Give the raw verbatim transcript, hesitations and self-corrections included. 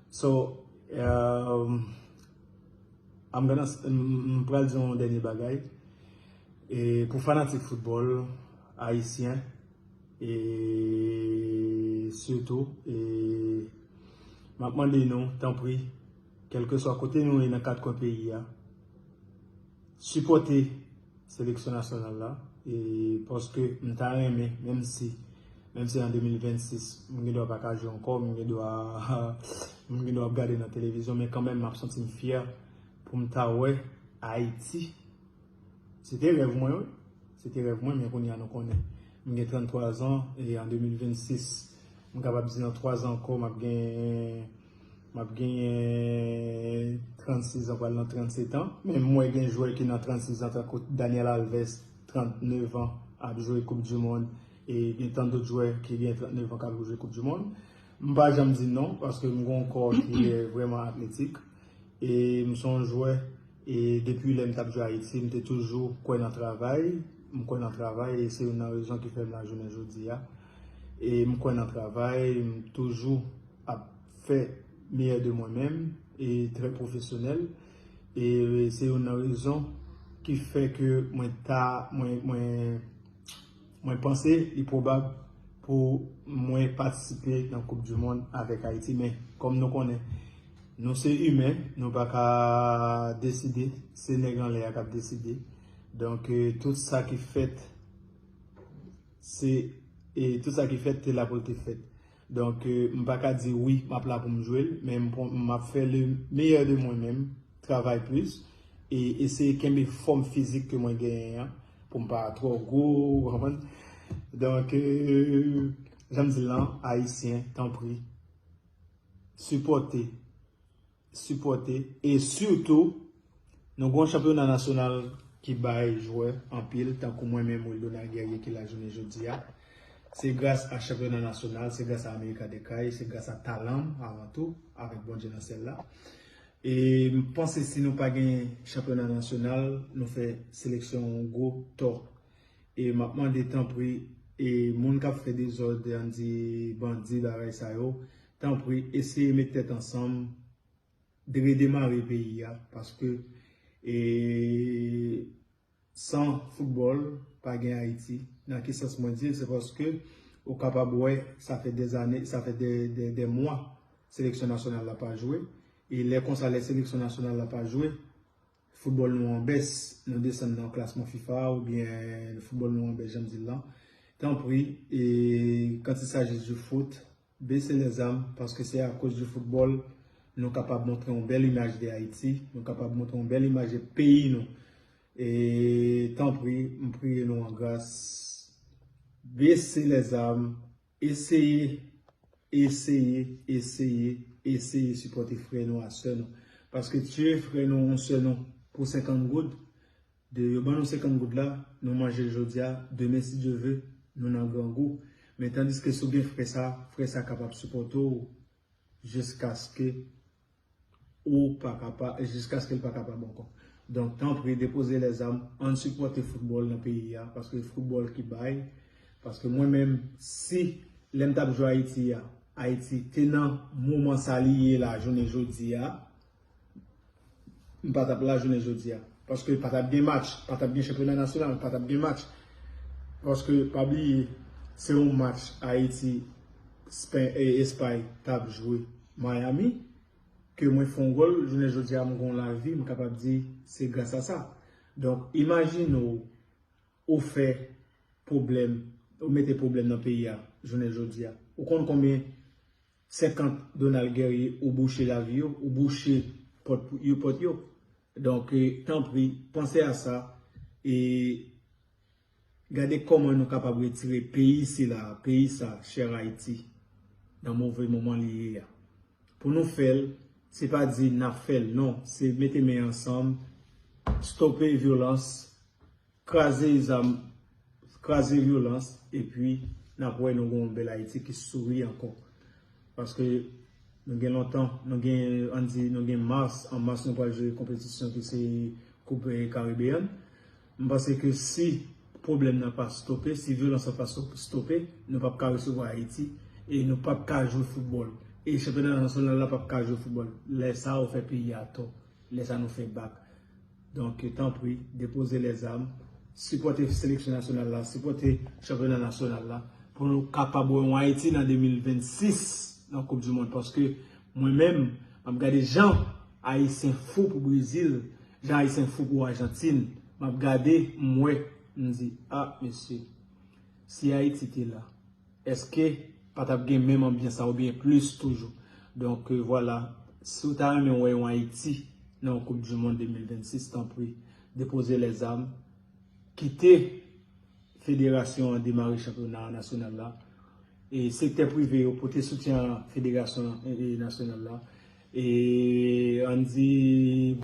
So, um, I'm gonna, s- m m pral di yon dènye bagay. E pou fanatik foutbòl ayisyen, e sitou, e m ap mande nou, tanpri, kèlkeswa kote nou ye nan kat kwen peyi a, sipòte seleksyon nasyonal la, e paske m ta renmen, menm si, menm si an de mil vennsis, m gen dwa pa ka jwe ankò, m gen dwa, m gen dwa ap gade nan televizyon, men kanmenm m ap santi m fyè pou m ta wè Ayiti. Se te rèv mwen, wi. Se te rèv mwen, men kounye a nou konnen. M gen tranntwa zan, e an de mil vennsis, m kapab di nan twa zan ankò, m ap gen M ap genyen trannsis an, pral nan trannset an. Men m wè gen jwè ki nan trannsis an, tankou Daniel Alves, trannnev an, ap jwe Koup di Mond. E gen tann dòt jwè ki gen trannnev an k ap jwe Koup di Mond. M pa janm di non, paske m gen yon kò ki vrèman atletik. E m se yon jwè, e depi lè m t ap jwe Ayiti, m te toujou kwè nan travay. M kwè nan travay, e se youn nan rezon ki fè m la jounen jodi a. E m kwè nan travay, m toujou ap fè meyè de mwen menm, e trè pwofesyonèl. E se youn nan rezon ki fè ke mwen ta, mwen, mwen, mwen panse li pwobab pou mwen patisipe nan Koup di Mond avèk Ayiti. Men, kòm nou konnen, nou se imen, nou pa ka deside, se nèg anlè a k ap deside. Donk, e, tout sa ki fèt, se, e tout sa ki fèt, te la pou l te fèt. Donk, e, m pa ka di wi, m ap la pou m jwe l, men m pran- m ap fè le meyè de mwen menm, travay plis, e eseye kenbe fòm fizik ke mwen genyen an, pou m pa twò gwo, ou konprann? Donk, e, jan m di l lan, Ayisyen, tanpri, sipòte, sipòte, e sitou, nou gen yon chanpyona nasyonal ki bay jwè anpil, tankou mwen menm, Wildonald Guerrier, ki la jounen jodi a. Se gras a chanpyona nasyonal, se gras a America de Kay, se gras a talan m, avan tou, avèk Bondye nan syèl la. E m panse si nou pa gen chanpyona nasyonal, nou fè seleksyon yon gwo tò. E m ap mande, tanpri, e moun k ap fè dezòd, ann di bandi, bagay sa yo, tanpri, eseye met tèt ansanm, redemare peyi a, paske, e, san foutbòl, pa gen Ayiti. Nan ki sans mwen di l, se paske ou kapab wè, sa fè dèzane, sa fè dè, dè, dè mwa, seleksyon nasyonal la pa jwe. E lè konsa, lè seleksyon nasyonal la pa jwe, foutbòl nou an bès, nou desann nan klasman fifa oubyen foutbòl nou an bès, jan m di l lan. Tanpri, e, quand il s'agit du foot, baissez les armes, paske se akoz di foutbòl nou kapab montre yon bèl imaj de Ayiti, nou kapab montre yon bèl imaj de peyi nou. E tanpri, m priye nou an gras, baissez les armes, eseye, eseye, eseye, eseye sipòte frè nou ak sè nou. Paske tiye frè nou ou sè nou pou senkant goud, de yo ban nou senkant goud la, nou manje l jodi a, demen, si Dye ve, nou nan grangou. Men tandiske si w gen frè sa, frè sa kapab sipòte w jiskaske ou pa kapa, jiskaske l pa kapab ankò. Donk, tanpri, depoze lèzam, ann sipòte foutbòl nan peyi a, paske foutbòl ki bay. Paske mwen menm, si lè m t ap jwe Ayiti a, Ayiti te nan moman sa li ye la, jounen jodi a, m pa t ap la jounen jodi a. Paske pa t ap gen match, pa t ap gen chanpyona nasyonal, pa t ap gen match. Paske, pa bliye, se yon match Ayiti, Spen-, e, Espay t ap jwe Miami, ke mwen fè yon gòl, jounen jodi a, m gon lavi, m kapab di se gras a sa. Donk, imajine w, ou fè pwoblèm, ou mete pwoblèm nan peyi a, jounen jodi a. Ou konn konbyen senkant Donald Guerrier ou bouche lavi yo, ou bouche pòt pou- yo, pòt yo. Donk, e, tanpri, panse a sa, e gade kòman nou kapab retire peyi sila, peyi sa, chè Ayiti, nan move moman li ye a. Pou nou fè l, se pa di n ap fè l, non, se mete men ansanm, stope vyolans, kraze zam, kraze vyolans, epi n ap wè nou gen yon bèl Ayiti ki souri ankò. Paske nou gen lontan, nou gen, ann di, nou gen mas, an mas nou pral jwe konpetisyon ki se Koup, e, Karibeyan. M panse ke si pwoblèm nan pa stope, si vyolans lan pa sto- stope, nou p ap ka resevwa Ayiti e nou p ap ka jwe foutbòl. e chanpyona nasyonal la p ap ka jwe foutbòl. Lè sa a, ou fè peyi a tò. Lè sa a, nou fè bak. Donk, tanpri, depoze lèzam, sipòte seleksyon nasyonal la, sipòte chanpyona nasyonal la, pou nou kapab wè yon Ayiti nan de mil vennsis nan Koup di Mond. Paske mwen menm, m ap gade jan Ayisyen fou pou Brezil, jan Ayisyen fou pou Ajantin. M ap gade, m wè, m di, a, mesye, si Ayiti te la, èske pa t ap gen menm anbyans sa oubyen plis toujou? Donk, euh, vwala, si w ta renmen wè yon Ayiti nan yon Koup di Mond de mil vennsis, tanpri, depoze lèzam, kite federasyon an demare chanpyona nasyonal la. E sektè prive yo pote soutyen a federasyon, e, e, nasyonal la. E ann di